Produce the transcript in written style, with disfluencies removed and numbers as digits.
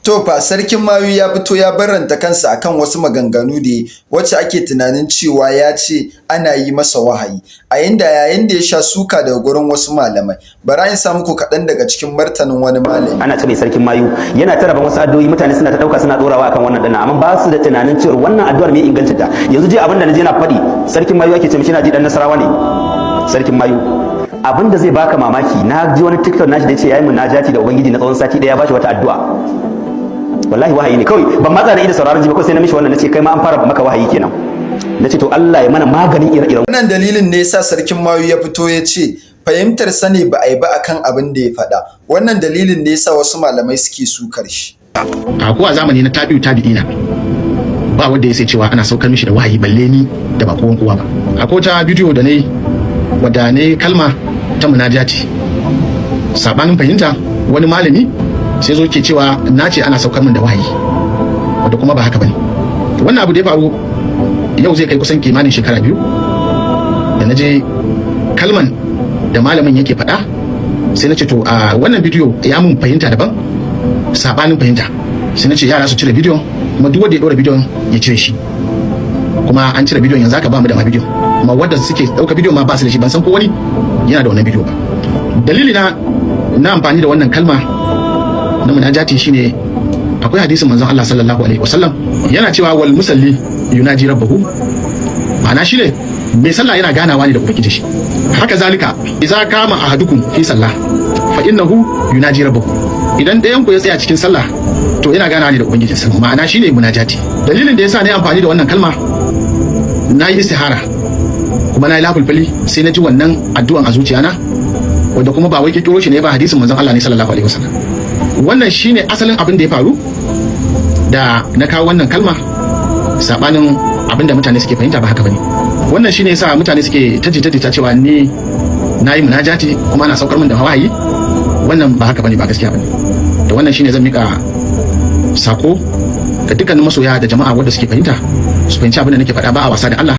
To fa, Sarkin Mayu ya fito ya barranta kansa akan wasu maganganu da yayi, wacce ake tunanin cewa ya ce ana yi masa wahayi, a yayin da ya sha suka daga gurin wasu malamai. Bara in sa muku kaɗan daga cikin martanin wani malami. Ana ce mai Sarkin Mayu, yana ta raban wasu addu'o'i, mutane suna ta dauka suna dorawa akan wannan dinnan, amma ba su da tunanin cewa wannan addu'ar mai ingancin ta. Yanzu je abin da naje na faɗi, Sarkin Mayu ake ce mishi, na ji dan Nasarawa ne Sarkin Mayu. Abin da zai baka mamaki, na ji wani TikTok nashi da yace yayi munajati da Ubangiji na tsawon sati daya, ya bashi wata addu'a, wallahi wahayi ne. Kawai ban matsa da ida sauraron ji ba, kawai sai na mishi wannan, nace kai ma an fara maka wahayi kenan. Nace to Allah ya mana maganin ire-iren Wannan dalilin ne yasa Sarkin Mayu ya fito ya ce fahimtar sa ne ba a yi ba akan abin da ya faɗa. Wannan dalilin ne yasa wasu malamai suke sukar shi. A ko a zamani na tabi'u tabi'ina, ba wanda ya sai cewa ana saukar mishi da wahayi, balle ni da ba kowan kowa ba. Akwai wata bidiyo da nayi wadda ne kalma ta munajati, sabanin fahimta, wani malami sai zo ke cewa na ce ana saukar min da wahayi, wadda kuma ba haka bane. Wannan abu da ya faru yau zai kai kusan kimanin shekara 2 da na je kalman da malamin yake faɗa, sai na ce to, a wannan bidiyo ya mun fahimta daban, sabanin fahimta. Sai na ce yara su cire bidiyon, kuma duk wanda ya ɗora bidiyon ya cire shi. Kuma an cire bidiyon, yanzu haka ba mu da ma bidiyon, kuma wanda suke ɗauka bidiyon ma ba su da shi. Ban san ko wani yana da wannan bidiyo ba. Dalili na na amfani da wannan kalma na munajati shine akwai hadisin Manzon Allah sallallahu alaihi wasallam, yana cewa wal musalli yunaji rabbahu, ma'ana shine mai sallah yana ganawa ne da Ubangiji shi. Haka zalika, idza kama ahadukum fi sallah fa innahu yunaji rabbahu, idan ɗayan ku ya tsaya cikin sallah to yana ganawa ne da Ubangijinsa, ma'ana shine munajati. Dalilin da yasa na yi amfani da wannan kalma, na yi istihara kuma na yi lafulfuli, sai na ji wannan addu'an a zuciyana, wanda kuma ba wai kirkiro shi ne ba, hadisin Manzon Allah ne sallallahu alaihi wasallam. Wannan shine asalin abin da ya faru da na kawo wannan kalma. Sabanin abin da mutane suke fahimta, ba haka bane. Wannan shine yasa mutane suke ta jita jita cewa ni na yi munajati kuma ana saukar min da wahayi. Wannan ba haka bane, ba gaskiya bane. Da wannan shine zan mika sako ga dukkanin masoya da jama'a wanda suke fahimta, su fahimci abin da nake faɗa. Ba a wasa da Allah.